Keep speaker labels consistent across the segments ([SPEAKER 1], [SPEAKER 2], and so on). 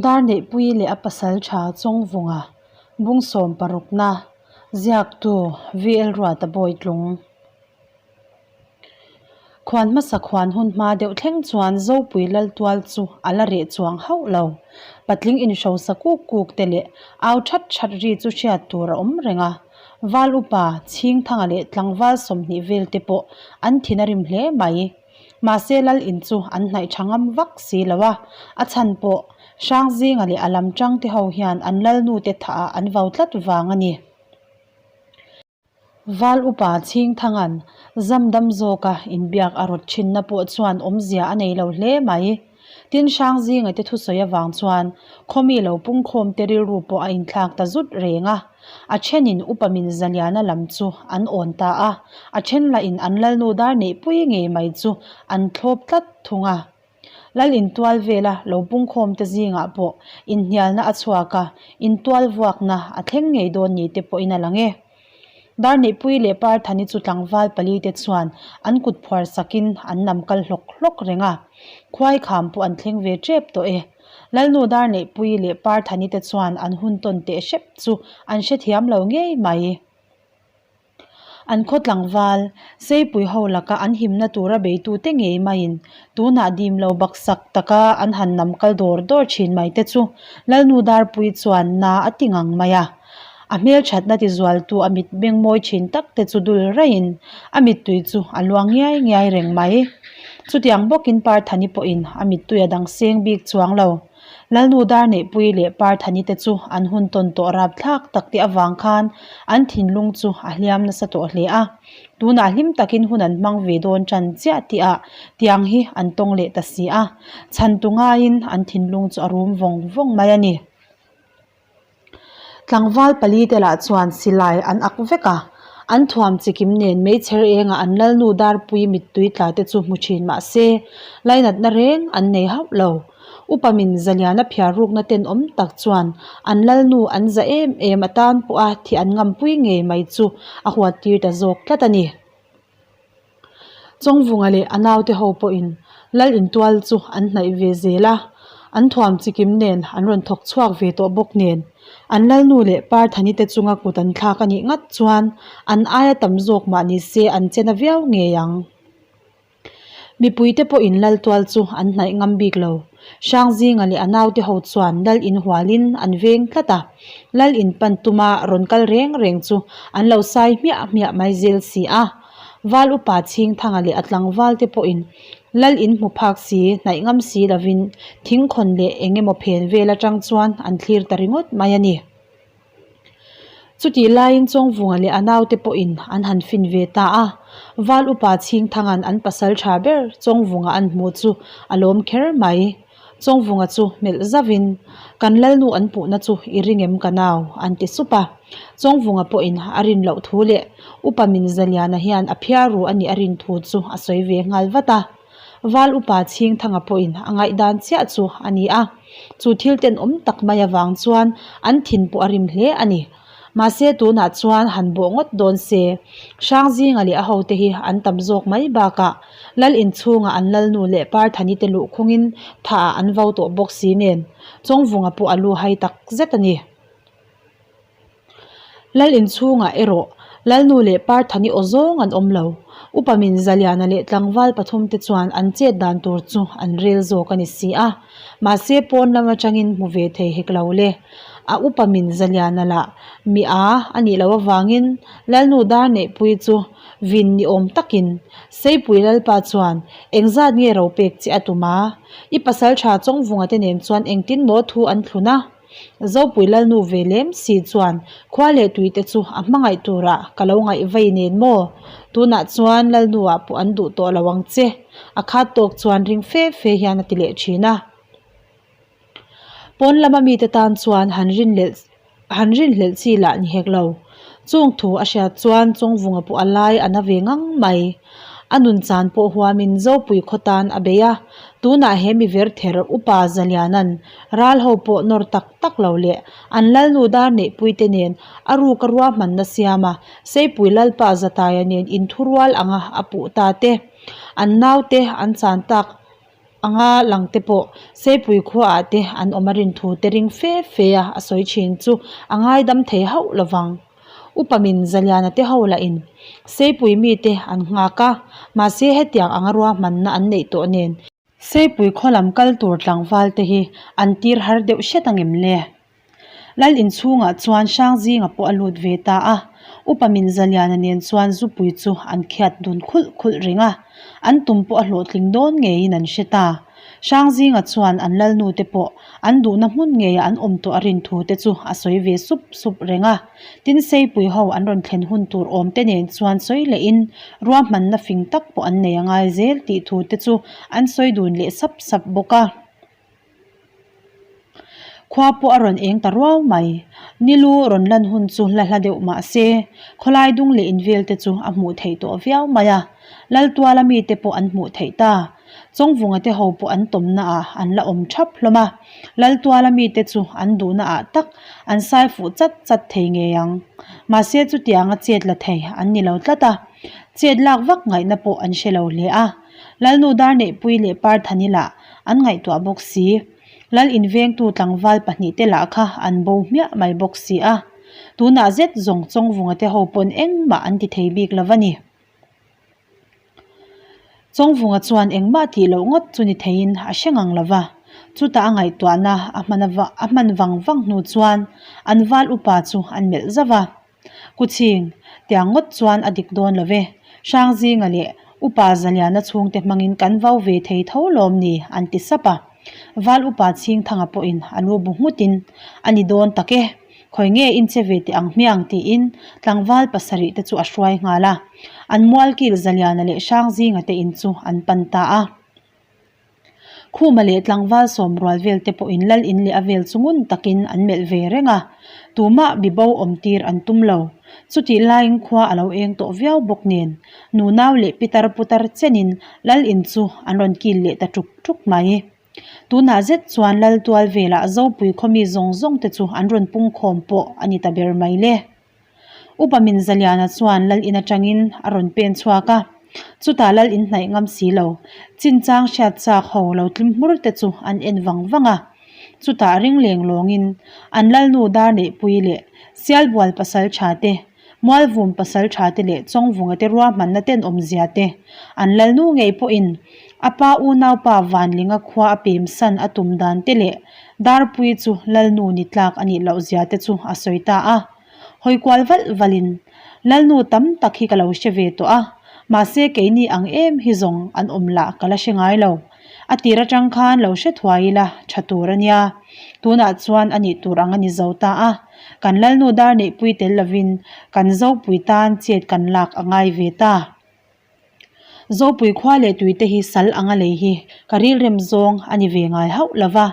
[SPEAKER 1] Darneihpuii leh a pasal tha Chawngvunga bungsawm parukna ziaktu VL Ruata Bawitlung. Khuan hmasa khuan hun hma deuh thleng chuan Zopui Laltual chu a la reh chuang hauh lo. Patling inhrosa kuk kuk te leh au that that ri chu hriat tur a awm reng a. Val upa Chhingthanga leh tlangval 20 vel te pawh an thin a rim hle mai. Mahse lal in chu an hnaih tha ngam vak si lo a, a chhan pawh Hrangzinga leh a lam tang te ho hian an lalnu te thah ah an vau tlat vang a ni. Val upa Chhingthanga'n zam dam zawka inbiak a rawt thinna pawh chuan awmzia a nei lo hle mai. Tin Hrangzinga te thusawi avang chuan khawmi lo pungkhawm te rilru pawh a inthlak ta zut reng a. A thenin upa min zaliana lam chu an awn ta a, a then lahin an lalnu dar neihpui ngei mai chu an thlawp tlat thung a. Lal intual vela lo pungkhawm te zingah pawh inhnialna a chhuak a, intual vuakna a thleng ngei dawn ni te pawhin a lang e. Darneihpui leh Parthani chu tlangval pali te chuan an kut phuar sakin an nam kal hlawk hlawk reng a, khuai kham pawh an thleng ve tep tawh e. Lalnu Darneihpui leh Parthani te chuan an hun tawn teh hrep chu an hrethiam lo ngei mai. An khaw tlangval, Seipui ho laka an himna tura beitute ngei maiin tunah dim lo baksak taka an han nam kal dawr dawr thin mai te chu Lalnu Darpui chuan na a ti ngang mai a. A hmelthatna tizualtu a mit beng mawi thin tak te chu dul raiin a mittui chu a luang ngiai ngiai reng mai. Chutiang bawkin Parthani pawhin a mittui a dang seng bik chuang lo. Lalnu Darneihpuii leh Parthani te chu an hun tawn tawh rapthlak tak te avang khan an thinlung chu a hliam nasa tawh hle a. Tunah hlim takin hun an hmang ve dawn tan chiah tihah tiang hi an tawng leh ta si a. Chhantu ngaiin an thinlung chu a rum vawng vawng mai a ni. Tlangval pali te lah chuan silai an ak vek a, an thuam chikim nen meichher engah an lalnu darpui mittui tla te chu hmu thin mah se lainatna reng an nei hauh lo. Upa min zaliana phiar rukna tenawm tak chuan an lalnu an za em em atan pawha thi an ngampui ngei mai chu a huat tir ta zawk tlat a ni. Chawngvunga leh a naute ho pawhin lal intual chu an hnaih ve zel a, an thuam chikim nen an rawn thawk chhuak ve tawh bawk nen, an lalnu leh Parthani te chunga kut an thlak a nih ngat chuan an aia tam zawk mah ni se an che na viau ngei ang. Mipuite pawhin lal tual chu an hnaih ngam bik lo. Hrangzinga leh a naute ho chuan lal inhualin an veng tlat a, lal inpan tuma rawn kal reng reng chu an lo sai hmiah hmiah mai zel si a. Val upa Chhingthanga leh a tlangval te pawhin lal in hmu phak si, hnaih ngam si lovin thingkhawn leh eng emaw phen vel atang chuan an thlir ta ringawt mai a ni. Chutih laiin Chawngvunga leh a naute pawhin an han fin ve ta a, Val upa Chhingthanga'n an pasal tha ber Chawngvunga an hmuh chu a lawm kher mai. Chawngvunga chu melh zauhin, Kan lalnu an puhna chu i ring em ka nau? an ti sup a. Chawngvunga pawhin a rin loh thu leh Upa Minzaliana hian a phiar ru a nih a rin thu chu a sawi ve nghal vat a. Val upa Chhingthanga pawhin a ngaihdan chiah chu a ni a, chu thil tenawm tak mai avang chuan an thin pawh a rim hle a ni. Mahse tunah chuan han bawh ngawt dawn se, Hrangzinga leh a hote hi an tam zawk mai bakah Lal inchhungah an Lalnu leh Parthani te luhkhungin thah ah an vo tawh bawk si nen Chawngvunga pawh a lu hai tak zet a ni. Lal inchhungah erawh Lalnu leh Parthani aw zawng an awm lo. Upa min Zaliana leh tlangval pathum te chuan an chet dan tur chu an rel zawk a ni si a. Mahse pawn lam atangin hmu ve thei hek lo le. A upa min Zaliana lah mi a a nih loh avangin Lalnu dar neihpui chu vin ni awm takin Seipui Lalpa chuan engzat nge ro pek che a tum a? I pasal tha Chawngvunga te nen chuan engtin maw thu an thlun a? Zopui Lalnu ve lem si chuan khua leh tui te chu a hmangaih turah ka lo ngaih vei nen maw? Tunah chuan Lalnu ah pawh an duh tawh lo ang che. A khat tawk chuan ring fe fe hian a ti leh thin a. Pawn lama mite tan chuan han rin leh han rinhlelh chi lah ni hek lo. Chung thu a hriat chuan Chawngvunga pawh a lai a na ve ngang mai. A nun chan pawh huamin Zopui khaw tan a bei a, tunah he mi ver ther Upa Zaliana'n ral ho pawh nawr tak tak lo leh an Lalnu dar neihpuite nen a ruka ruahmanna siam a, Seipui Lalpa Zataia nen inthurual anga a puh ta te, an naute an chan tak. anga lang te pawh Seipui khuaah te an awm a rin thu te ring fe fe a a sawi thin chu a ngaidam thei hauh lovang. Upa min Zaliana te ho lah in Seipui mite an nghak a, mahse hetiang anga ruahmanna an neih tawh nen Seipui khaw lam kal tur tlangval te hi an tir har deuh hret angem le? Lal inchhungah chuan Hrangzinga pawh a lut ve ta a, Upa Minzaliana nen chuan zupui chu an khiat dun khulh khulh reng a, an tum pawh a hlawhtling dawn ngeiin an hre ta. Hrangzinga chuan an lalnu te pawh an duhna hmun ngeiah an awm tawh a rin thu te chu a sawi ve sup sup reng a. Tin Seipui ho an rawn thlen hun tur awm te nen chuan sawi lehin ruahmanna fing tak pawh an nei a ngai zel tih thu te chu an sawi dun leh sap sap bawk a. Khua pawh a rawn eng ta ruau mai. Nilu rawn lan hun chu hla hla deuh mah se, khawlai dung leh invel te chu a hmuh theih tawh viau mai a. Laltuala mite pawh an hmuh theih ta. Chawngvunga te ho pawh an tawmna ah an la awm thap hlawm a. Laltuala mite chu an duhna ah tak an sai fuh chat chat thei ngei ang. Mahse chutianga chet la thei an ni lo tlat a. Chet lak vak ngaihna pawh an hre lo hle a. Lalnu Darneihpui leh Parthani lah an ngaihtuah bawk si. Lal invengtu tlangval pahnihte lah kha an bo hmiah mai bawk si a. Tunah zet zawng Chawngvunga te ho pawn engmah an ti thei bik lo a ni. Chawngvunga chuan engmah tih loh ngawt chu ni theiin a hre ngang lo va. Chutah a ngaihtuahna a hman a hman vang vang hnu chuan an val upa chu an melh zauh a. Kuching, tiang ngawt chuan a dik dawn lo ve. Hrangzinga leh Upa Zaliana chhungte hmangin kan vau ve thei tho lawm ni an ti sap a. Val Upa Chhingthanga pawhin a lu bu nghutin, A ni dawn tak e. Khawi nge in che ve teh ang hmiang tiin tlangval pasarih te chu a hruai nghal a. An mualkil Zaliana leh Hrangzinga te in chu an pan ta a. Khuma leh tlangval sawmrual vel te pawhin lal in leh a vel chu ngun takin an melh ve reng a, tumah bibo awm tir an tum lo. Chutih laiin khua a lo eng tawh viau bawk nen, nunau leh pitar putar chenin lal in chu an rawn kil leh ta tuk tuk mai. Tunah zet chuan lal tual velah Zopui khaw mi zawng zawng te chu an rawn pungkhawm pawh a ni ta ber mai le. Upa min Zaliana chuan lal in atangin a rawn pen chhuak a, chutah lal in hnaih ngam si lo, chinchang hriat chak ho lo tlim hmur te chu an en vang vang a. Chutah ring leng lawngin an lalnu dar neihpui leh Sialbual pasal tha te, Mualvum pasal tha te leh Chawngvunga te ruahmanna tenawmzia te, an lalnu ngei pawhin a pa unaupa Vanlinga khua a pemsan a tum dan te leh Darpui chu lalnu ni tlak a nih lohzia te chu a sawi ta a. Hawi kual valh valhin, Lalnu tam tak hi ka lo hre ve tawh a, mahse keini ang em hi zawng an awm lah ka la hre ngai lo. A tir atang khan lo hre thuai ila tha tur a nia. Tunah chuan a nih tur ang a ni zo ta a, kan Lalnu dar neihpui tel lovin kan Zopui tan chet kan lak a ngai ve ta. Zopui khua leh tuite hi sal anga lei hi ka rilrem zawng a ni ve ngai hauh lo va.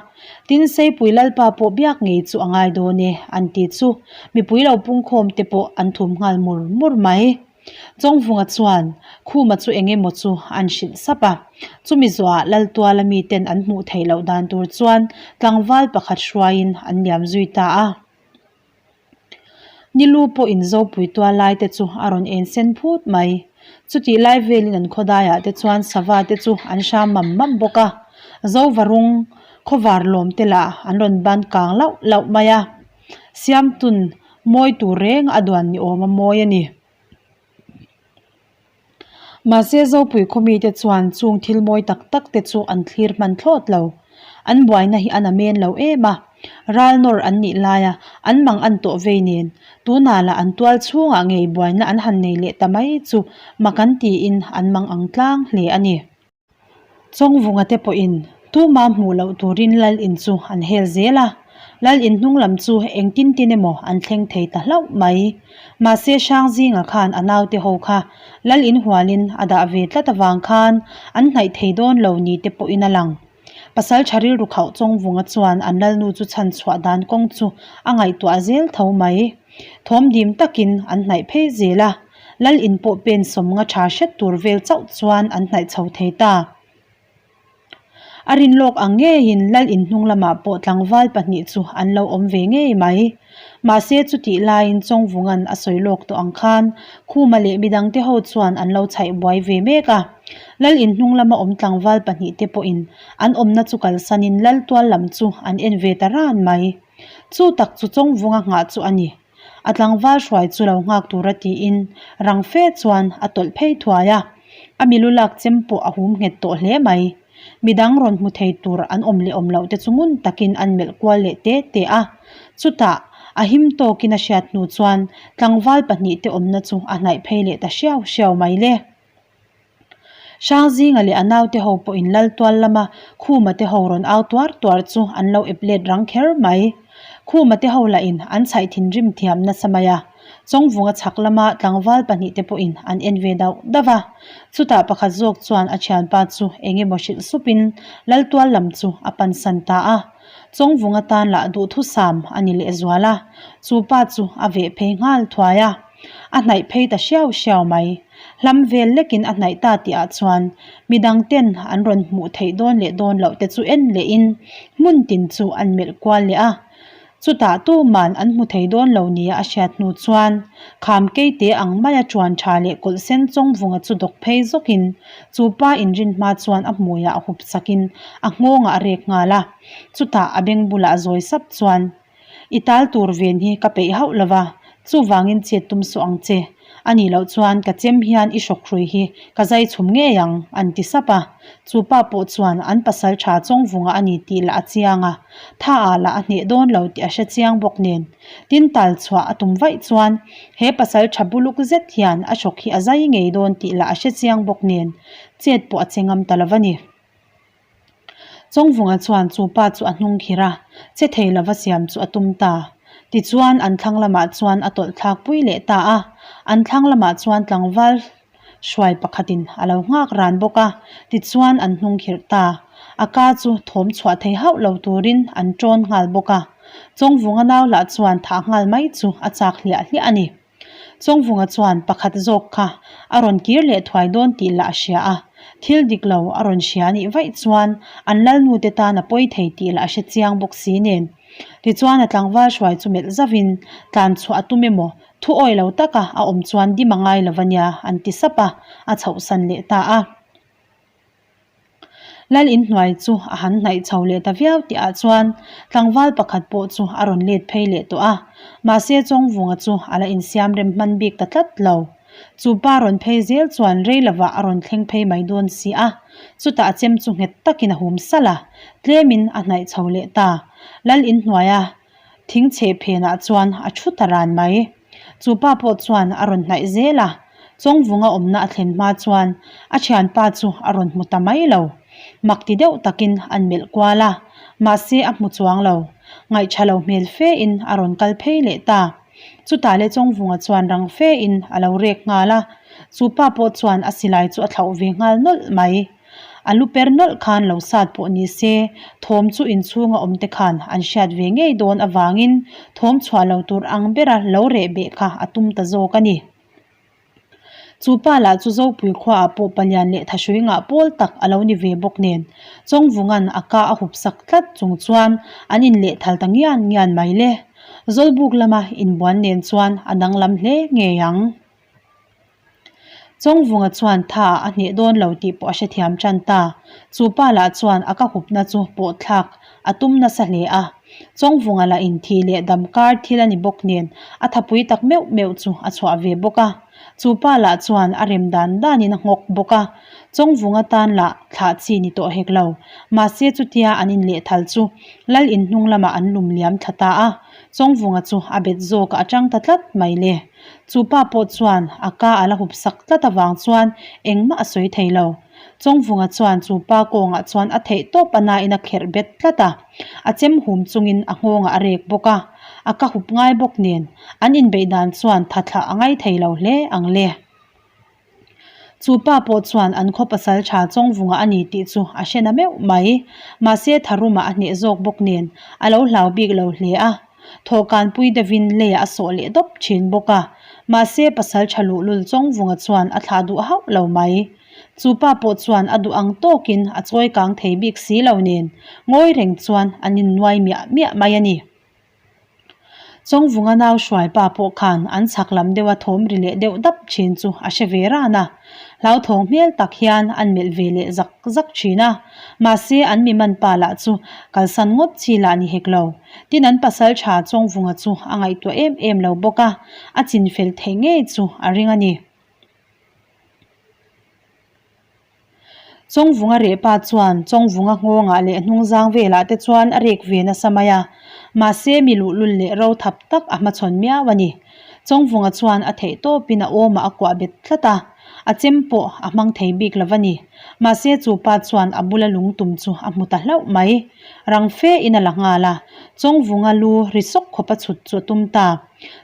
[SPEAKER 1] Tin, Seipui Lalpa pawh biak ngei chu a ngai dawn e, an ti chu mipui lo pungkhawm te pawh an thum nghal mur mur mai. Chawngvunga chuan Khuma chu eng emaw chu an hrilh sap a. Chumi zawhah Laltuala miten an hmuh theih loh dan tur chuan tlangval pakhat hruaiin an liam zui ta a. Nilu pawhin Zopui tual lai te chu a rawn en sen phut mai. Chutih lai velin an khawdaiah te chuan sava te chu an hram mam mam bawk a. Zovarung khawvar lawm te lah an rawn ban kang lauh lauh mai a. Siamtun mawi tur reng a duan ni awm a mawi a ni. Mahse Zopui khaw mite chuan chung thil mawi tak tak te chu an thlir hman thlawt lo. An buaina hi an amen lo em a, ral nawr an nih laia an mang an tawh vei nen tunah lah an tual chhungah ngei buaina an han nei leh ta mai chu mak an tiin an mang ang tlang hle a ni. Chawngvunga te pawhin tuma hmuh loh turin lal in chu an hel zel a, lal in hnung lam chu engtin tin emaw an thleng thei ta hlauh mai. Mahse Hrangzinga khan a naute ho kha lal in hualin a dah ve tlat avang khan an hnaih thei dawn lo ni te pawhin a lang. Pasal tha rilru khauh Chawngvunga chuan an lalnu chu chhan chhuah dan kawng chu a ngaihtuah zel tho mai. Thawm dim takin an hnaih phei zel a. Lal in pawh pen sawmnga tha hret tur vel chauh chuan an hnaih chho thei ta. A rin lawk ang ngeiin Lal in hnung lamah pawh tlangval pahnih chu an lo awm ve ngei mai. Mahse chutih laiin Chawngvunga'n a sawi lawk tawh ang khan Khuma leh midangte ho chuan an lo chhaih buai ve mek a. Lal in hnung lama awm tlangval pahnihte pawhin an awmna chu kalsanin lal tual lam chu an en ve ta ran mai. Chu tak chu Chawngvunga nghah chu a ni. A tlangval hruai chu lo nghak tura tiin rang fe chuan a tawlh phei thuai a. A milu lak chem pawh a hum nghet tawh hle mai. Midang rawn hmu thei tur an awm leh awm loh te chu ngun takin an melh kual leh te te a. Chutah, a him tawkin a hriat hnu chuan tlangval pahnihte awmna chu a hnaih phei leh ta hriau hriau mai le. Hrangzinga leh a naute ho pawhin Laltual lama Khuma te ho rawn au tuar tuar chu an lo ep let rang kher mai. Khuma te ho lahin an chhaih thinrim thiam nasa mai a, Chawngvunga chhak lama tlangval pahnihte pawhin an en ve dauh dauh a. Chutah pakhat zawk chuan a thianpa chu eng emaw hrilh supin Laltual lam chu a pansan ta a. Chawngvunga tan lah duhthusam a ni lehzual a, chu pa chu a veh phei nghal thuai a. A hnaih phei ta hriau hriau mai. Hlam vel lekin a hnaih ta tihah chuan midang ten an rawn hmuh theih dawn leh dawn loh te chu en lehin hmun tin chu an melh kual leh a. Chutah tuman an hmu thei dawn lo nia a hriat hnu chuan kham keite ang maia ṭuan ṭha leh kawlh sen chawngvunga chu dawk phei zawkin chu pa inrin hma chuan a hmuiah a hup sakin a nghawngah a rek nghal a. Chutah a beng bulah zawi sap chuan I tal tur ven hi ka peih hauh lo va, chuvangin chet tum suh ang che. A nih loh chuan ka chem hian i hrawkhrui hi ka zai chhum ngei ang, an ti sap a. Chu pa pawh chuan an pasal tha chawngvunga a ni tih lah a chiang a, tha ah lah a hneh dawn lo tih a hre chiang bawk nen. Tin tal chhuah a tum vaih chuan he pasal tha buluk zet hian a hrawk hi a zai ngei dawn tih lah a hre chiang bawk nen, chet pawh a che ngam ta lo va ni. Chawngvunga chuan chu pa chu a hnung khir a, che thei lova siam chu a tum ta. Tichuan an thlang lamah chuan a tawlh thlak pui leh ta a, an thlang lamah chuan tlangval hruai pakhatin a lo nghak ran bawk a, tichuan an hnung khirh ta. A ka chu thawm chhuah thei hauh lo turin an ṭawn nghal bawk a. Chawngvunga nau lah chuan thah nghal mai chu a chak hliah hliah a ni. Chawngvunga chuan pakhat zawk kha a rawn kir leh thuai dawn tih lah a hria a, thil dik lo a rawn hria anih vaih chuan an lalnute tan a pawi thei tih lah a hre chiang bawk si nen. Tichuan a tlangval hruai chu melh zauhin tlan chhuah a tum emaw thu awi lo taka a awm chuan dim a ngai lo a nia an ti sap a, a chhohsan leh ta a. Lal inhnuai chu a han hnaih chho leh ta viau tih ah chuan tlangval pakhat pawh chu a rawn let phei leh tawh a, mahse Chawngvunga chu a la insiam rem hman bik ta tlat lo. Chu pa rawn phei zel chuan rei lovah a rawn thleng phei mai dawn si a, chutah a chem chu nghet takin a hum salh a, tlemin a hnaih chho leh ta. Lal inhnuaia thing chheh phenah chuan a thu ta ran mai. Chu pa pawh chuan a rawn hnaih zel a, Chawngvunga awmna a thlen hma chuan a thianpa chu a rawn hmu ta mai lo. Mak ti deuh takin an melh kual a, mahse a hmu chuang lo. Ngaihṭha lo hmel fe in a rawn kal phei leh ta. Chutah le Chawngvunga chuan rang fe in a lo rek nghal a, chu pa pawh chuan a silai chu a thlauh ve nghal nawlh mai. A lu per nawlh khan lo sat pawh ni se, thawm chu inchhunga awm te khan an hriat ve ngei dawn avangin thawm chhuah lo tur ang bera lo reh beh kha a tum ta zawk a ni. Chu pa lah chu Zopui khuaah pawh palian leh thahrui ngah pawl tak a lo ni ve bawk nen, Chawngvunga'n a ka a hup sak tlat chung chuan an inlehthal ta ngian ngian mai le. Zawlbuk lama inbuan nen chuan a danglam hle ngei ang. Chawngvunga chuan tha a hneh dawn lo tih pawh a hrethiam tan ta. Chu pa lah chuan a ka hupna chu pawh thlak a tum nasa hle a. Chawngvunga lah in thih leh dam kar thil a ni bawk nen a thapui tak meuh meuh chu a chhuah ve bawk a. Chu pa lah chuan a rem dan danin a nghawk bawk a. Chawngvunga tan lah thlah chi ni tawh hek lo. Mahse chutia an inlehthal chu Lal in hnung lamah an lum liam thla ta a. Chawngvunga chu a bet zawkah a tang ta tlat mai le. Chu pa pawh chuan a ka a la hup sak tlat avang chuan engmah a sawi thei lo. Chawngvunga chuan chu pa kawngah chuan a theih tawp a nain a kherh bet tlat a, a chem hum chungin a nghawngah a rek bawk a, a ka hup ngai bawk nen an inbeih dan chuan tha thlah a ngai thei lo hle ang le. Chu pa pawh chuan an khaw pasal tha Chawngvunga a ni tih chu a hre na meuh mai. Mahse tharumah a hneh zawk bawk nen a lo hlau bik lo hle a. Thawhkanpui deuhin leiah a sawh leh dawp thin bawk a. Mahse pasal tha luhlul Chawngvunga chuan a thlah duh hauh lo mai. Chu pa pawh chuan a duh ang tawkin a chawi kang thei bik si lo nen ngawi reng chuan an innuai miah miah mai a ni. Chawngvunga nau hruai pa pawh khan an chhak lam deuha thawm ri leh deuh dap thin chu a hre ve ran a. Hlauthawng hmel tak hian an melh ve leh zak zak thin a, mahse an mi man pa lah chu kalsan ngawt chi lah ni hek lo. Tin an pasal tha Chawngvunga chu a ngaihtuah em em lo bawk a, a chinfel theih ngei chu a ring a ni. Chawngvunga reh pa chuan Chawngvunga nghawngah leh hnungzang velah te chuan a rek ve nasa mai a, mahse mi luhlul leh ro thap tak a hmachhawn miau a ni. Chawngvunga chuan a theih tawpin a awmah a kuah bet tlat a, a chem pawh a hmang thei bik lo va ni. Mahse chu pa chuan a bula lung tum chu a hmu ta hlauh mai. Rang fe in a la nghal a, Chawngvunga lu ri sawk khawp a chhut chu a tum ta.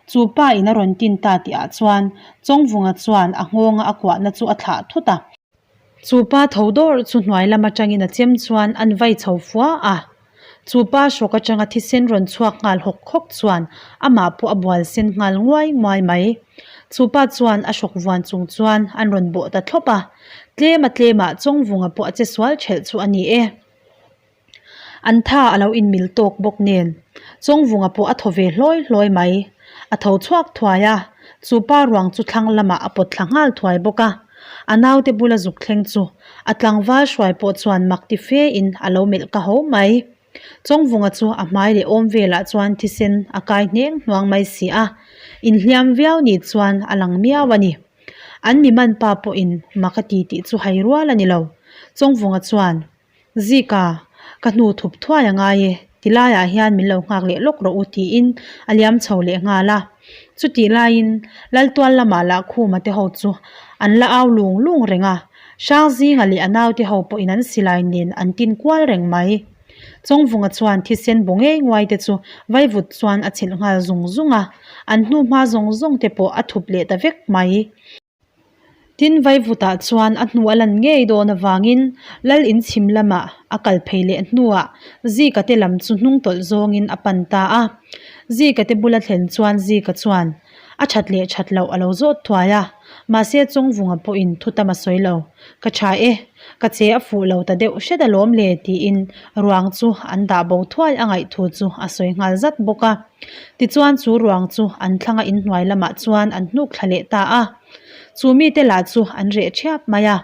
[SPEAKER 1] Chu pa in a rawn tin ta tih ah chuan Chawngvunga chuan a nghawnga a kuahna chu a thlah thut a. Chu pa tho dawr chu hnuai lam atangin a chem chuan an vai chho fua a. Chu pa hrawk atanga thisen rawn chhuak nghal hawk hawk chuan amah pawh a bual sen nghal nguai nguai mai. Chu pa chuan a hrawk vuan chung chuan an rawn bawh ta thlawp a. Tlem a tlemah Chawngvunga pawh a che sual thelh chu a ni e. An tha a lo inmil tawk bawk nen Chawngvunga pawh a thaw ve hlawi hlawi mai. A tho chhuak thuai a, chu pa ruang chu thlang lamah a pawt thla nghal thuai bawk a. A naute bula zuk thleng chu a tlangval hruai pawh chuan mak ti fe in a lo melh ka ho mai. Chawngvunga chu a hmai leh awm velah chuan thisen a kai hneng hnuang mai si a, inhliam viau ni chuan a lang miau a ni. An mi man pa pawhin mak a ti tih chu hai rual a ni lo. Chawngvunga chuan. Zika, ka hnu thup thuai a ngai e, ti laiah hian min lo nghak leh lawk rawh u tiin a liam chho leh nghal a. Chutih laiin Laltual lamah lah Khuma te ho chu an la au lung lung reng a, Hrangzinga leh a naute ho pawhin an silai nen an tin kual reng mai. Chawngvunga chuan thisen baw ngei nguai te chu vaivut chuan a chhilh nghal zung zung a, an hnuhma zawng zawng te pawh a thup leh ta vek mai. Tin, Vaivutah chuan a hnu a lan ngei dawn avangin Lal inchhim lamah a kal phei leh hnuah Zika te lam chu hnung tawlh zawngin a pan ta a. Zika te bula thlen chuan Zika chuan a that leh that loh a lo zawt thuai a, mahse Chawngvunga pawhin thu tam a sawi lo. Ka tha e, ka che a fuh lo ta deuh hret alawm le tiin ruang chu an dah bo thuai a ngaih thu chu a sawi nghal zat bawk a. Tichuan chu ruang chu an thlanga inhnuai lamah chuan an hnuk thla leh ta a. Chu mite lah chu an reh thiap mai a,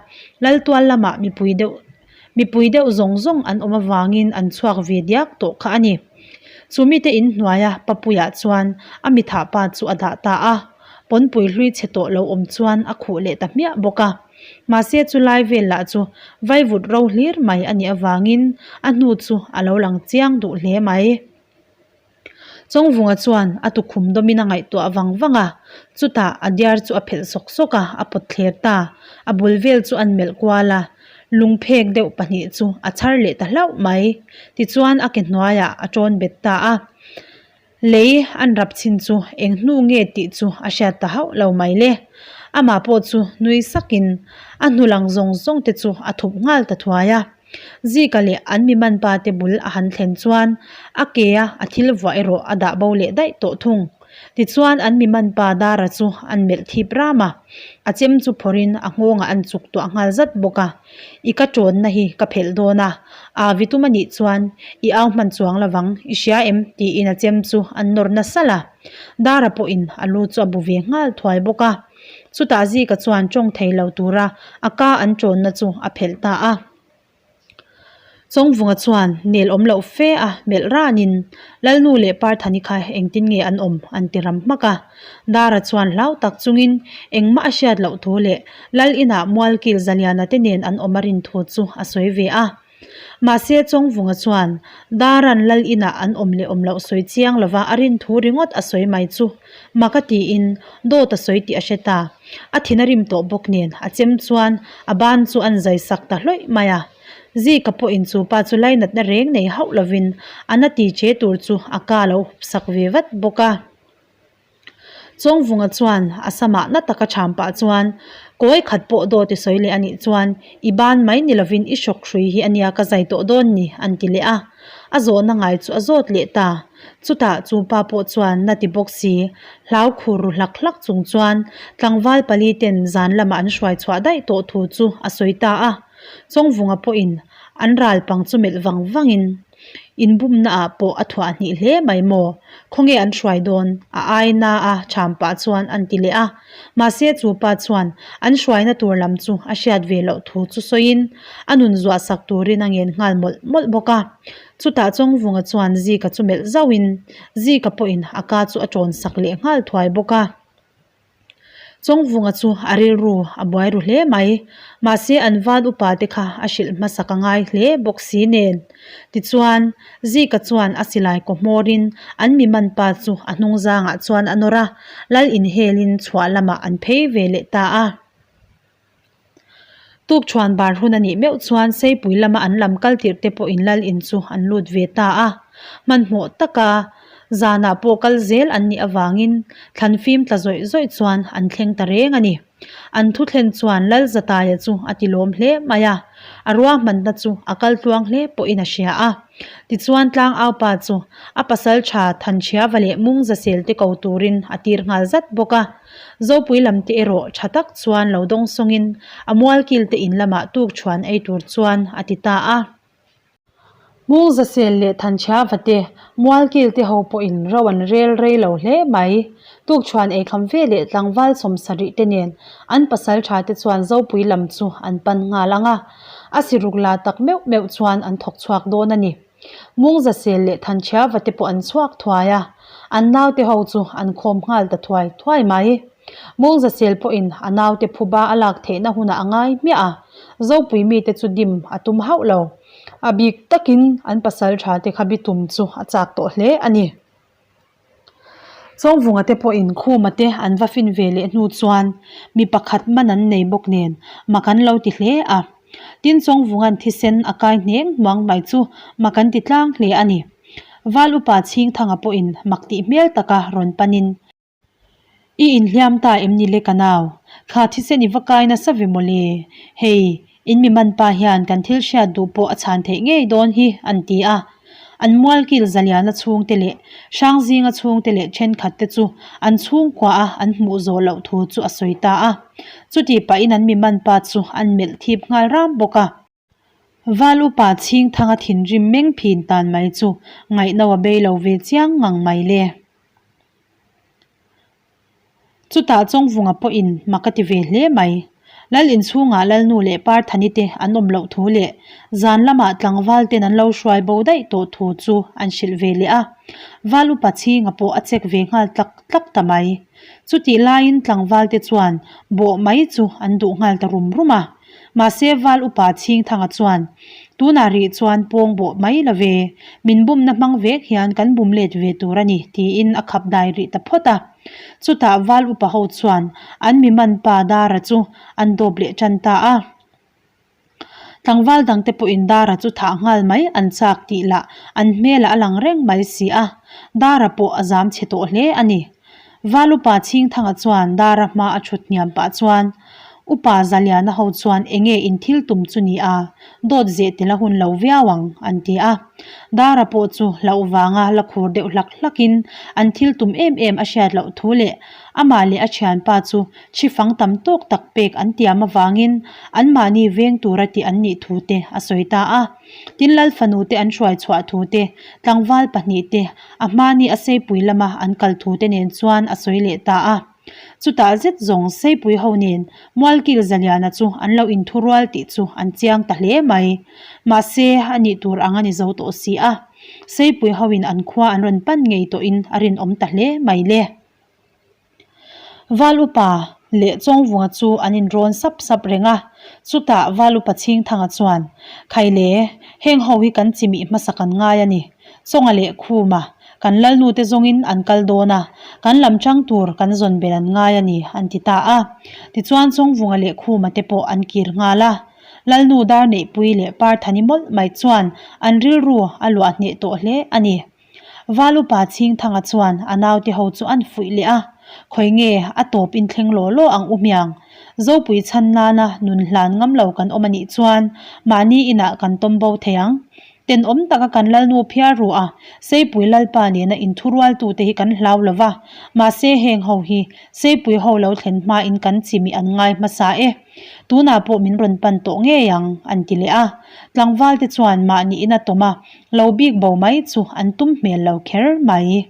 [SPEAKER 1] Laltual lamah mipui deuh mipui deuh zawng zawng an awm avangin an chhuak ve diak tawh kha a ni. Chu mite inhnuaia Papuia chuan a mithah pa chu a dah ta a, pawnpui hlui chhe tawh lo awm chuan a khuh leh ta hmiah bawk a. Mahse chu lai vel lah chu vaivut ro hlir mai a nih avangin a hnu chu a lo lang chiang duh hle mai. Chawngvunga chuan a tukhum dawmin a ngaihtuah vang vang a, chutah a diar chu a phelh sawk sawk a, a pawt thler ta. A bul vel chu an melh kual a, lungphek deuh pahnih chu a chhar leh ta hlauh mai. Tichuan a ke hnuaiah a tawn bet ta a, lei an rap chhin chu eng hnu nge tih chu a hriat ta hauh lo mai le. Amah pawh chu nui sakin a hnu lang zawng zawng te chu a thup nghal ta thuai a. Zika leh an mi man pa te bul a han thlen chuan a ke a a thil vuah erawh a dah bo leh daih tawh thung. Tichuan an mi man pa Dara chu an melh thip ram a, a chem chu phawrhin a nghawngah an chuk tuah nghal zat bawk a. I ka tawnna hi ka phelh dawn a, aa vi tum a nih chuan i au hman chuang lovang i hria em tiin a chem chu an nawr nasa la. Dara pawhin a lu chu a bu ve nghal thuai bawk a. Chutah Zika chuan tawng thei lo tura a ka an tawnna chu a phelh ta a. Chawngvunga chuan nel awm loh fe a melh ranin Lalnu leh Parthani kha engtin nge an awm an ti ram hmak a. Dara chuan hlau tak chungin engmah a hriat loh thu leh Lal inah Mualkil Zaliana te nen an awm a rin thu chu a sawi ve a. Mahse Chawngvunga chuan Daran Lal inah an awm leh awm loh sawi chiang lova a rin thu ringawt a sawi mai chu mak a tiin dawt a sawi tih a hre ta. A thin a rim tawh bawk nen a chem chuan a ban chu an zai sak ta hlawih mai a. Zika pawhin chu pa chu lainatna reng nei hauh lovin a na ti che tur chu a ka lo hup sak ve vat bawk a. Chawngvunga chuan a samah na taka chham pah chuan kawi khat pawh dawt i sawi leh a nih chuan i ban mai ni lovin i hrawk hrui hi a nia ka zai tawh dawn ni an ti leh a. A zawhna ngai chu a zawt leh ta. Chutah chu pa pawh chuan na ti bawk si, hlau khur ru hlak hlak chung chuan tlangval pali ten zan lamah an hruai chhuah daih tawh thu chu a sawi ta a. Chawngvunga pawhin an ral pang chu melh vang vangin. Inbumna ah pawh a thuah hnih hle mai maw? Khawnge an hruai dawn? A ai na a cham pah chuan an ti leh a. Mahse chu pa chuan an hruaina tur lam chu a hriat ve loh thu chu sawiin a nun zuah sak turin a ngen nghal mawlh mawlh bawk a. Chutah Chawngvunga chuan Zika chu melh zauhin Zika pawhin a ka chu a tawn sak leh nghal thuai bawk a. Chawngvunga chu a rilru a buai ru hle mai. Mahse an van upa te kha a hrilh hmasak a ngai hle bawk si nen. Tichuan, Zika chuan a silai kaw hmawrin an mi man pa chu a hnung zangah chuan a nawr a, lal inhelin chhuah lamah an phei ve leh ta a. Tukṭhuan bar hun a nih meuh chuan Seipui lama an lam kal tirh te pawhin lal in chu an lut ve ta a. Hmanhmawh taka zanah pawh kal zel an nih avangin thlan fim tla zawih zawih chuan an thleng ta reng a ni. An thu thlen chuan Lal Zataia chu a ti lawm hle mai a, a ruahmanna chu a kal tluang hle pawhin a hria a. Tichuan Tlangaupa chu a pasalṭha Thanchhiava leh Mungzasel te ko turin a tir nghal zat bawk a. Zopui lam te erawh tha tak chuan lo dawng sawngin a mualkil te in lamah tuk chhuan ei tur chuan a ti ta a. Mungzasel leh Thanchhiava te mualkil te ho pawhin ro an rel rei lo hle mai. Tuk chhuan ei kham ve leh tlangval sawmsarih te nen an pasal tha te chuan Zopui lam chu an pan nghal ang a. A siruk la tak meuh meuh chuan an thawk chhuak dawn a ni. Mungzasel leh Thanchhiava te pawh an chhuak thuai a, an naute ho chu an khawm nghal ta thuai thuai mai. Mungzasel pawhin a naute phuba a lak theihna hunah a ngai hmiah a, Zopui mite chu dim a tum hauh lo. A bik takin an pasal tha te kha bitum chu a chak tawh hle a ni. Chawngvunga te pawhin Khuma te an va fin ve leh hnu chuan mi pakhat man an nei bawk nen mak an lo ti hle a. Tin Chawngvunga'n thisen a kai hneng hmuang mai chu mak an ti tlang hle a ni. Val upa Chhingthanga pawhin mak tih hmel taka rawn panin. I inhliam ta em ni le ka nau? Kha thisen i va kai nasa ve mawle. Hei, in mi man pa hian kan thil hriat duh pawh a chhan theih ngei dawn hi, an ti a. An mualkil Zaliana chhungte leh Hrangzinga chhungte leh thenkhat te chu an chhungkua a an hmuh zawh loh thu chu a sawi ta a. Chutih pahin an mi man pa chu an melh thip nghal ram bawk a. Val upa Chhingthanga thinrim meng phin tan mai chu ngaihno a bei lo ve chiang ngang mai le. Chutah Chawngvunga pawhin mak a ti ve hle mai. Lal inchhungah Lalnu leh Parthani te an awm loh thu leh zan lamah tlangval ten an lo hruai bo daih tawh thu chu an hrilh ve leh a. Val upa Chhinga pawh a check ve nghal tlak tlak ta mai. Chutih laiin tlangval te chuan bawh mai chu an duh nghal ta rum rum a. Mahse Val upa Chhingthanga chuan, Tunah rih chuan pawng bawh mai lo ve, min bumna hmang vek hian kan bum let ve tur a ni, tiin a khap dai rih ta phawt a. Chutah Val upa ho chuan an mi man pa Dara chu an dawp leh tan ta a. Tlangval dangte pawhin Dara chu thah nghal mai an chak tih lah an hmelah a lang reng mai si a, Dara pawh a zam chhe tawh hle a ni. Val upa Chhingthanga chuan Dara hma a thut hniam pah chuan, Upa Zaliana ho chuan enge in thil tum chu ni a, dawt zeh tel a hun lo viau ang, an ti a. Dara pawh chu hlauh vanga la khur deuh hlak hlakin an thil tum em em a hriat loh thu leh amah leh a thianpa chu chhifang tam tawk tak pek an tiam avangin anmahni veng tura tih an nih thu te a sawi ta a. Tin Lal fanu te an hruai chhuah thu te, tlangval pahnihte a hmani a seipui lama an kal thu te nen chuan a sawi leh ta a. Chutah zet zawng seipui ho nen Mualkil Zaliana chu an lo inthurual tih chu an chiang ta hle mai. Mahse, a nih tur ang a ni zo tawh si a. Seipui hoin an khua an rawn pan ngei tawhin a rinawm ta hle mai le. Val upa leh Chawngvunga chu an inrawn sap sap reng a, chutah Val upa Chhingthanga chuan, Khaile, heng ho hi kan chimih hmasa kan ngai a ni. Chawnga leh Khuma, kan lalnute zawngin an kal dawn a, kan lam chang tur kan zawn bel an ngai a ni, an ti ta a. Tichuan Chawngvunga leh Khuma te pawh an kir nghal a. Lalnu Darneihpui leh Parthani mawlh mai chuan an rilru a luah hneh tawh hle a ni. Val upa Chhingthanga chuan a naute ho chu an fuih leh a, Khawi nge a tawp in thleng law law ang u hmiang? Zopui chhan nana nun hlan ngam lo kan awm a nih chuan mahni inah kan tawm bo thei ang. Tenawm taka kan Lalnu phiar ru a, Seipui Lalpa nena inthurualtute hi kan hlau lo va, mahse heng ho hi Seipui ho lo thlen hmain kan chimih an ngai hmasa e. Tunah pawh min rawn pan tawh ngei ang, an ti leh a. Tlangvalte chuan mahni ina tawm a, lo bik bo mai chu an tum hmel lo kher mai.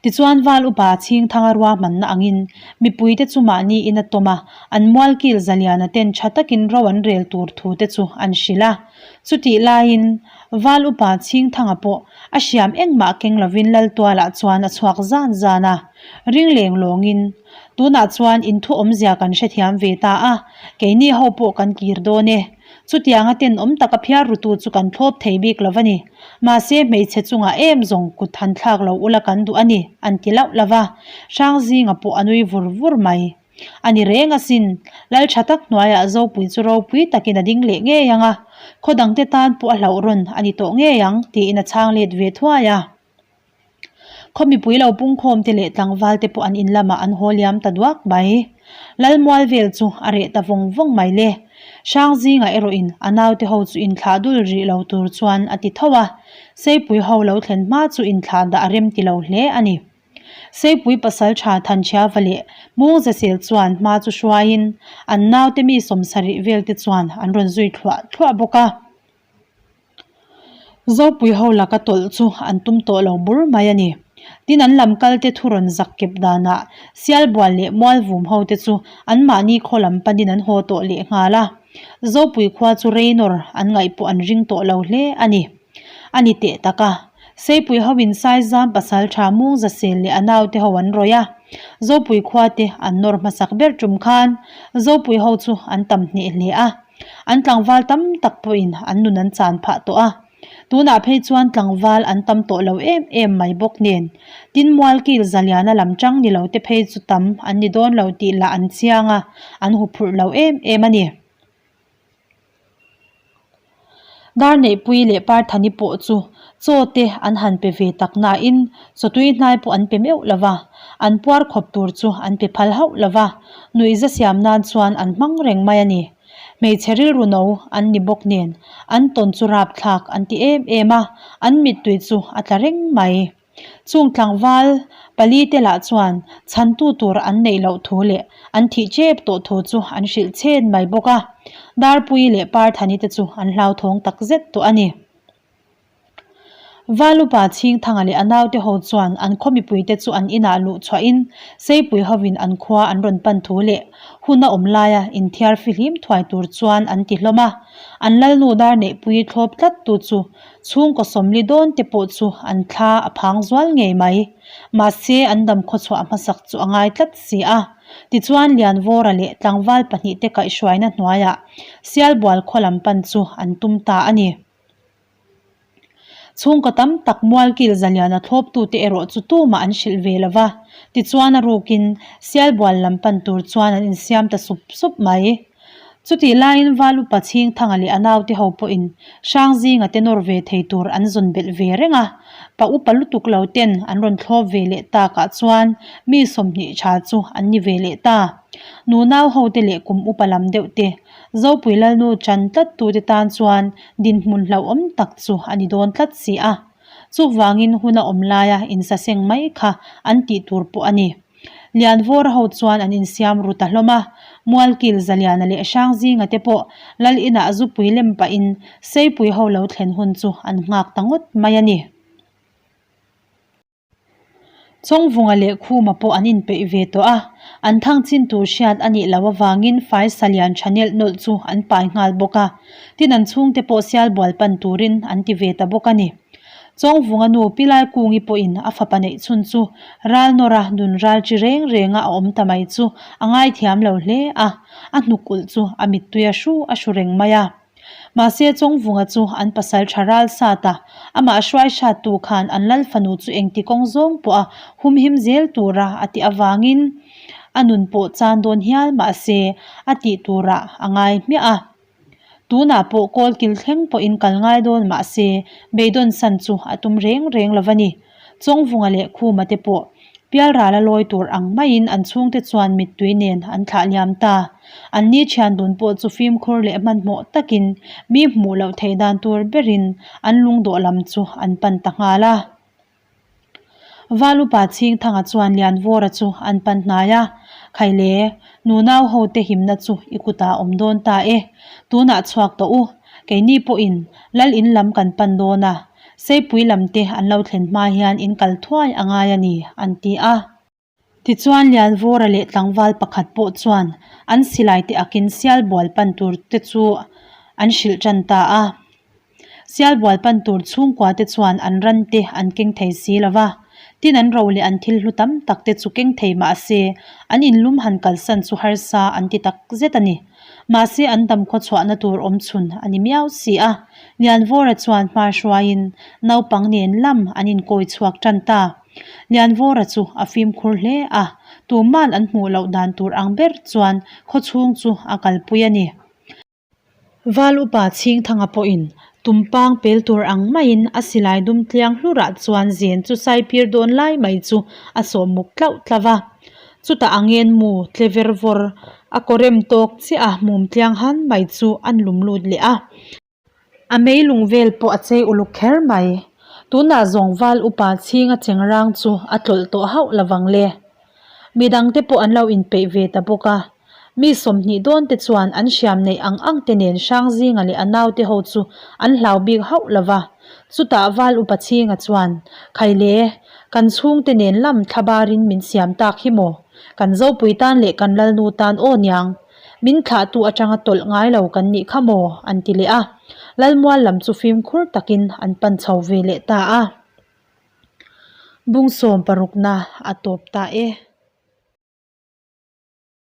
[SPEAKER 1] Tichuan Val upa Chhingthanga ruahmanna angin mipuite chu mahni in a tawm a, an mualkil Zaliana ten tha takin ro an rel tur thu te chu an hrilh a. Chutih laiin Val upa Chhingthanga pawh a hriam engmah keng lovin Laltualah chuan a chhuak zan zan a, ring leng lawngin tunah chuan inthu awmzia kan hrethiam ve ta a, keini ho pawh kan kir dawn e. Chutianga tenawm taka phiar rutu chu kan thlawp thei bik lo a ni. Mahse, hmeichhe chungah em zawng kut han thlak lo ula kan duh a ni, an ti lauh lauh a. Hrangzinga pawh a nui vur vur mai. A ni reng asin, lal tha tak hnuaiah Zopui chu ropui takin a ding leh ngei ang a, khaw dangte tan pawh a hlauh rawn a ni tawh ngei ang, tiin a chhang let ve thuai a. Khaw mipui lo pungkhawm te leh tlangval te pawh an in lamah an haw liam ta duak mai. Lalmual vel chu a reh ta vawng vawng mai le. Hrangzinga erawhin a naute ho chu inthlah dul rih lo tur chuan a ti tho a, Seipui ho lo thlen hma chu inthlah dah a rem ti lo hle a ni. Seipui pasal tha Thanchhiava leh Mungzasel chuan hma chu hruaiin an naute mi sawmsarih vel te chuan an rawn zui thluah thluah bawk a. Zopui ho laka tawlh chu an tum tawh lo bur mai a ni. Tin an lam kal te thu rawn zak kep danah Sialbual leh Mualvum ho te chu anmahni khaw lam panin an haw tawh leh nghal a. Zopui khua chu Raynor an ngaih pawh an ring tawh lo hle a ni. A ni teh tak a, Seipui ho in Saizam pasal tha Mungzasel leh a naute ho an rawih a. Zopui khua te an nawr hmasak ber tum khan Zopui ho chu an tam hneh hle a. An tlangval tam tak pawhin an nun an chan phah tawh a, tunah phei chuan tlangval an tam tawh lo em em mai bawk nen, tin mualkil zaliana lam chang ni lo te phei chu tam an ni dawn lo tih lah an chiang a, an huphurh lo em em a ni. Darneihpui leh Parthani pawh chu chaw te an han pe ve tak nain chawtui hnai pawh an pe meuh lo va, an puar khawp tur chu an pe phal hauh lo va, nuihza siam nan chuan an hmang reng mai a ni. Hmeichhe rilru no an ni bawk nen an tawn chu rapthlak an ti em em a, an mittui chu a tla reng mai. Chung tlangval pali te lah chuan chhantu tur an neih loh thu leh an thih chep tawh thu chu an hrilh chhen mai bawk a, Darpui leh Parthani te chu an hlauthawng tak zet tawh a ni. Valupa Chhingthanga leh a naute ho chuan an khaw mipuite chu an inah luh chhuahin Seipui hovin an khua an rawn pan thu leh hun a awm laia inthiar fihlim thuai tur chuan an ti hlawm a, an Lalnu Darneihpui thlawp tlat tu chu Chhungkaw sawmli dawn te pawh chu an thla a phang zual ngei mai. Mahse, an dam khawchhuah hmasak chu a ngai tlat si a. Tichuan, Lianvawra leh tlangval pahnihte kaihhruaina hnuaiah Sialbual khaw lam pan chu an tum ta a ni. Chhungkaw tam tak Mualkil Zaliana thlawptute erawh chu tumah an hrilh ve lo va. Tichuan, a rukin Sialbual lam pan tur chuan an insiam ta sup sup mai. Chutih laiin Val upa Chhingthanga leh a naute ho pawhin Hrangzinga te nawr ve thei tur an zawn belh ve reng a, pa upa lutuk lo ten an rawn thlawp ve leh takah chuan mi 20 tha chu an ni ve leh ta. Nunau ho te leh kum upa lam deuh te, Zopui Lalnu chan tlat tute tan chuan dinhmun hlauhawm tak chu a ni dawn tlat si a. Chuvangin hun a awm laia insaseng mai kha an tih tur pawh a ni. Lianvawra ho chuan an insiam ru ta hlawm a, Mualkil Zaliana leh Hrangzinga te pawh Lal inah zupui lem pahin Seipui ho lo thlen hun chu an nghak ta ngawt mai a ni. Chawngvunga leh Khuma pawh an inpeih ve tawh a, an thang chin tur hriat a nih loh avangin Faisa lian tha nelh nawlh chu an pai nghal bawk a, tin an chhungte pawh Sialbual pan turin an ti ve ta bawk a ni. Chawngvunga nu Pilai Kungi pawhin a fapa neih chhun chu ral nawra nun ral chi reng renga a awm ta mai chu a ngaithiam lo hle a, a hnuk ulh chu a mittui a hru a hru reng mai a. Mahse Chawngvunga chu an pasal tha ral sat a, amah hruai hrattu khan an lal fanu chu engti kawng zawng pawha humhim zel tura a tih avangin a nun pawh chan dawn hial mahse a tih turah a ngai hmiah a. Tunah pawh kawlkil thleng pawhin kal ngai dawn mah se, beidawn san chu a tum reng reng lo va ni. Chawngvunga leh Khuma te pawh. Pialrala lawi tur ang maiin an chhungte chuan mittui nen an thlah liam ta. Anni thian dun pawh chu fimkhur leh hmanhmawh takin mi hmuh loh theih dan tur berin an lungdawh lam chu an pan ta nghal a. Valupa Chhingthanga chuan Lianvawra chu an pan hnai a, Khaile, nunau ho te himna chu i kutah awm dawn ta e. Tunah chhuak tawh u, keini pawhin Lal in lam kan pan dawn a, Seipui lam te an lo thlen hma hian in kal thuai a ngai a ni, an ti a. Tichuan Lianvawra leh tlangval pakhat pawh chuan an silai te akin Sialbual pan tur te chu an hrilh tan ta a. Sialbual pan tur chhungkua te chuan an ran te an keng thei si lo va, tin an ro leh an thil hlu tam tak te chu keng thei mah se an inlum han kalsan chu harsa an ti tak zet a ni. Mahse an damkhaw chhuahna tur awm chhun a ni miau si a, Lianvawra chuan hma hruaiin naupang nen lam an inkawi chhuak tan ta. Lianvawra chu a fimkhur hle a, tuman an hmuh loh dan tur ang ber chuan khawchhung chu a kalpui a ni. Val upa Chhingthanga pawhin tumpang pel tur ang maiin a silai dum tliang hlurah chuan zen chu saipir dawn lai mai chu a sawm muk tlauh tlauh a. Chutah a ngen mu tle ver vawr a kawrem tawk chiah a mum tliang han mai chu an lum lut leh a. A meilung vel pawh a chei uluk kher mai. Tunah zawng val upa chhinga chengrang chu a tlawlh tawh hauh lovang le. Midangte pawh an lo inpeih ve ta bawk a. Mi 20 dawn te chuan an hriam neih ang ang te nen Hrangzinga leh a naute ho chu an hlau bik hauh lo va. Chutah val upa chhinga chuan, Khaile, kan chhungte nen lam thlabarin min siam tak hi maw? Kan Zopui tan leh kan Lalnu tan aw niang. Min thlahtu atanga tawlh ngai lo kan nih kha maw? an ti leh a. Lalmual lam chu fimkhur takin an pan chho ve leh ta a. Bung sawm parukna a tawp ta e.